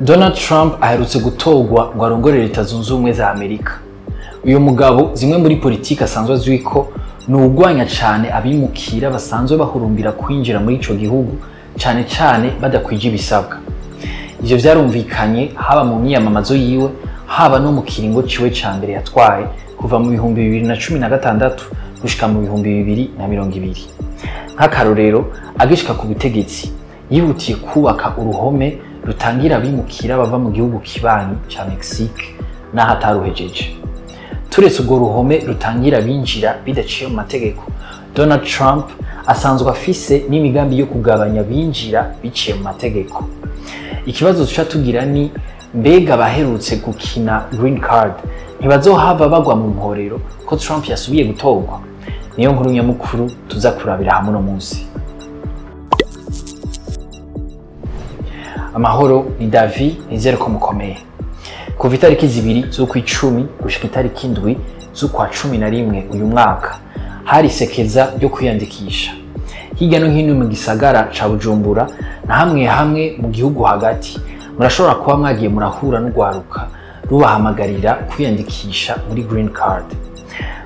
Donald Trump aherutse gutorwa ngo arongore Leta Zunze Ubumwe za Amerika. Uyu mugabo zimwe muri politiki asanzwe azwi ko ni uwugwanya cane abimukira basanzwe bahurumbira kwinjira muri ico gihugu, cane cane badakwije ibisabwa. Ivyo vyarumvikanye haba mu myiyamamazo yiwe, haba no mu kiringo ciwe ca mbere yatwaye kuva mu 2016 gushika mu 2020. Nk'akarorero, agishika ku butegetsi yihutiye kubaka uruhome rutangira abimukira bava mu gihugu kibanyi ca Mexique n'aho ataruhejeje. Turetse urwo ruhome rutangira abinjira bidaciye mu mategeko, Donald Trump asanzwe afise n'imigambi yo kugabanya abinjira biciye mu mategeko. Ikibazo tuca tugira ni mbega abaherutse gukina Green Card ntibazohava bagwa mu mporero ko Trump yasubiye gutorwa? Niyo nkuru nyamukuru tuza kurabira hamwe uno munsi. Amahoro, ni Davi, nizere ko mukomeye. Kuva itariki 2 z'ukwicumi gushika itariki 7 z'ukwa 11 uyu mwaka, hari isekeza ryo kwiyandikisha hirya no hino mu gisagara ca Bujumbura na hamwe hamwe mu gihugu hagati. Murashobora kuba mwagiye murahura n'urwaruka rubahamagarira kwiyandikisha muri Green Card.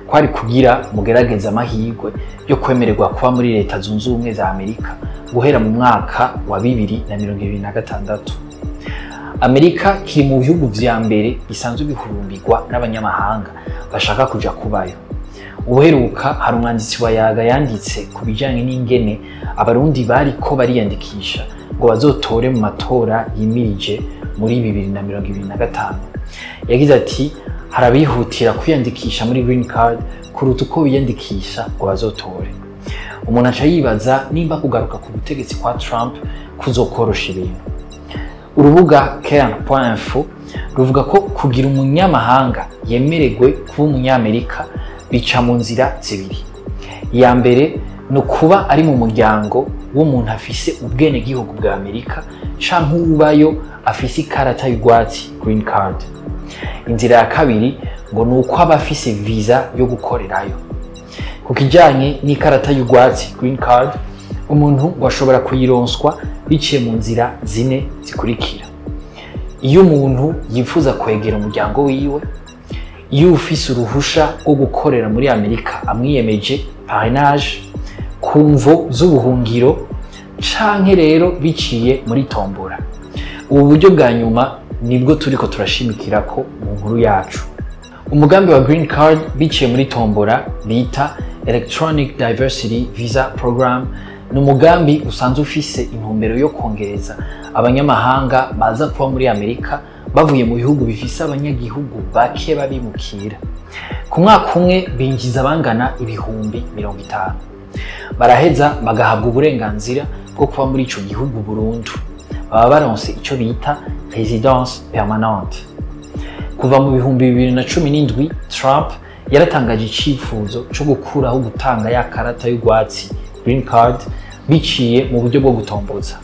Kwari kugira mugerageze amahirwe yo kwemererwa kuba muri Leta Zunze Ubumwe za Amerika guhera mu mwaka wa 2026. Amerika kiri mu bihugu vya mbere bisanzwe bihurumbirwa n'abanyamahanga bashaka kuja kubayo. Ubuheruka hari umwanditsi wa Yaga yanditse ku bijanye n'ingene abarundi bariko bariyandikisha ngo bazotore mu matora yimirije muri 2025. Yagize ati hari abihutira kwiyandikisha muri Green Card kuruta uko biyandikisha ngo bazotore. Umuntu aca yibaza nimba kugaruka ku butegetsi kwa Trump kuzokorosha ibintu. Urubuga kern.info ruvuga ko kugira umunyamahanga yemererwe kuba umunyamerika bica mu nzira zibiri. Iya mbere ni ukuba ari mu muryango w'umuntu afise ubwenegihugu bwa Amerika canke uwubayo afise ikarata y'urwatsi Green Card. Inzira ya kabiri ngo ni uko aba afise visa yo gukorerayo. Ku kijanye n'ikarata y'urwatsi Green Card, umuntu ngo ashobora kuyironswa biciye mu nzira zine zikurikira. Iyo umuntu yifuza kwegera umuryango wiwe, iyo ufise uruhusha rwo gukorera muri Amerika amwiyemeje parrainage, ku mvo z'ubuhungiro, canke rero biciye muri tombora. Ubu buryo bwa nyuma nibwo turiko turashimikirako mu nkuru yacu. Umugambi wa Green Card biciye muri tombora bita Electronic Diversity Visa Program ni umugambi usanzwe ufise intumbero yo kongereza abanyamahanga baza kuba muri Amerika bavuye mu bihugu bifise abanyagihugu bake babimukira. Ku mwaka umwe binjiza bangana 50,000. Baraheza bagahabwa uburenganzira bwo kuba muri ico gihugu burundu. Baba baronse ico bita résidence permanente. Kuva mu 2017 Trump yaratangaje icifuzo co gukuraho gutanga ya karata y'urwatsi Green Card biciye mu buryo bwo gutomboza.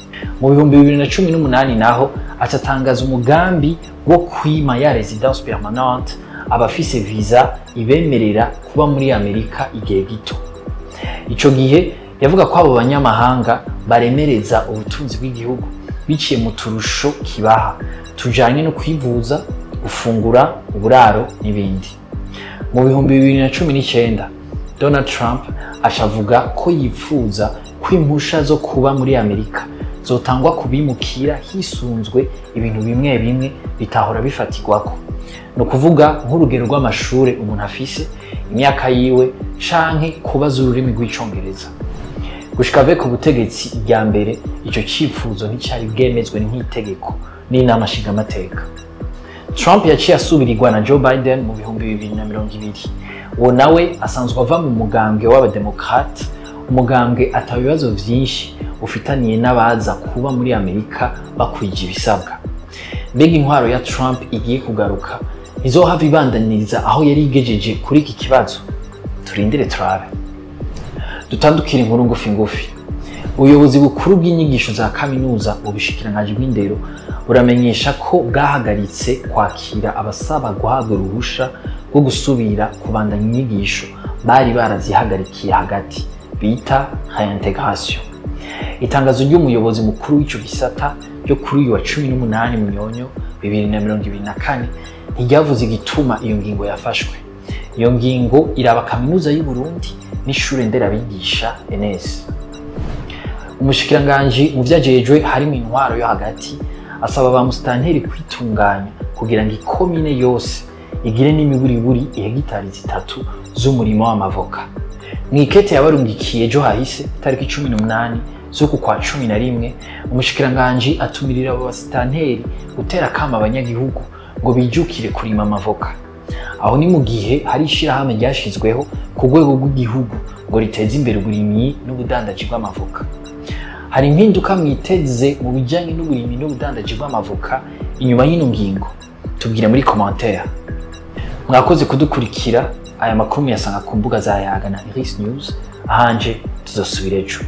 Mu 2018 naho acatangaza umugambi wo kwima ya résidence permanente abafise visa ibemerera kuba muri Amerika igihe gito. Ico gihe yavuga ko abo banyamahanga baremereza ubutunzi bw'igihugu biciye mu turusho kibaha tujanye no kwivuza, gufungura, uburaro n'ibindi. Mu 2019 Donald Trump acavuga ko yifuza ko impusha zo kuba muri Amerika zotangwa kubimukira hisunzwe ibintu bimwe bimwe bitahora bifatirwako. Ni ukuvuga nk'urugero rw'amashure umuntu afise, imyaka yiwe canke kubaza ururimi rw'icongereza. Gushika ave ku butegetsi irya mbere, ico cifuzo nticari bwemezwe nk'itegeko n'inama nshingamateka. Trump yaciye asubirirwa na Joe Biden mu 2020. Uwo nawe asanzwe ava mu mugambwe w'abademokrate, umugambwe ata bibazo vyinshi ufitaniye n'abaza kuba muri Amerika bakwije ibisabwa. Mbega intwaro ya Trump igiye kugaruka izohava ibandaniriza aho yari igejeje kuri iki kibazo? Turindire turabe. Dutandukire inkuru ngufi ngufi. Ubuyobozi bukuru bw'inyigisho za kaminuza mu bushikiranganji bw'indero buramenyesha ko bwahagaritse kwakira abasaba guhabwa uruhusha rwo gusubira kubandanya inyigisho bari barazihagarikiye hagati, bita réintégration. Itangazo ry'umuyobozi mukuru w'ico gisata ryo kuri uyu wa 18 Munyonyo 2024 ntiryavuze igituma iyo ngingo yafashwe. Iyo ngingo iraba Kaminuza y'u Burundi n'ishure nderabigisha ENS. Umushikiranganji mu vyajejwe harimo intwaro yo hagati asaba ba musitanteri kwitunganya kugira ngo ikomine yose igire n'imiburiburi ihegitari 3 z'umurimo w'amavoka. Mw'ikete yabarungikiye ejo hahise itariki 18 z'uku kwa 11, umushikiranganji atumirira abo basitanteri gutera akamo abanyagihugu ngo bijukire kurima amavoka. Aho ni mu gihe hari ishirahamwe ryashizweho ku rwego rw'igihugu ngo riteze imbere uburimyi n'ubudandaji bw'amavoka. Hari impinduka mwiteze mu bijanye n'uburimyi n'ubudandaji bw'amavoka inyuma y'ino ngingo? Tubwire muri commentaire. Mwakoze kudukurikira. Aya makuru muyasanga ku mbuga za Yaga na Iris News. Ahanje tuzosubira ejo.